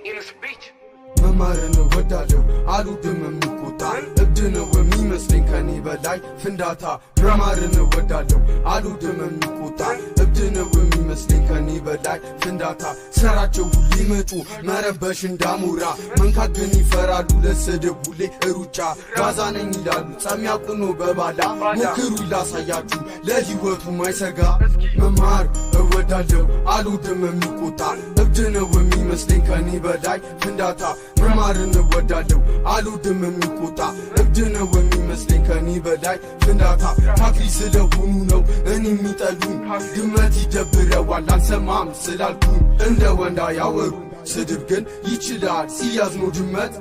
in speech. መማርን እወዳለሁ፣ አልወድም የሚቆጣ። እብድ ነው የሚመስለኝ ከኔ በላይ ፍንዳታ። መማርን እወዳለሁ፣ አልወድም የሚቆጣ። እብድ ነው የሚመስለኝ ከኔ በላይ ፍንዳታ። ሰራቸው ሁሌ መጡ መረበሽ እንዳሞራ፣ መንካት ግን ይፈራሉ ለስድብ ሁሌ ሩጫ። ጋዛ ነኝ ይላሉ፣ ጸሚያውቁ ነው በባላ። ሞክሩ ላሳያችሁ ለህይወቱ ማይሰጋ። መማር እወዳለሁ፣ አልወድም የሚቆጣ። እብድ ነው የሚመስለኝ ከኔ በላይ ፍንዳታ። መማርን እወዳለሁ፣ አልወድም የሚቆጣ። እብድ ነው የሚመስለኝ ከኔ በላይ ፍንዳታ። ታክሪ ስለሆኑ ነው እኔ የሚጠሉኝ። ድመት ይደብረዋል አልሰማም ስላልኩኝ። እንደ ወንዳ ያወሩ ስድብ ግን ይችላል ሲያዝ ነው ድመት።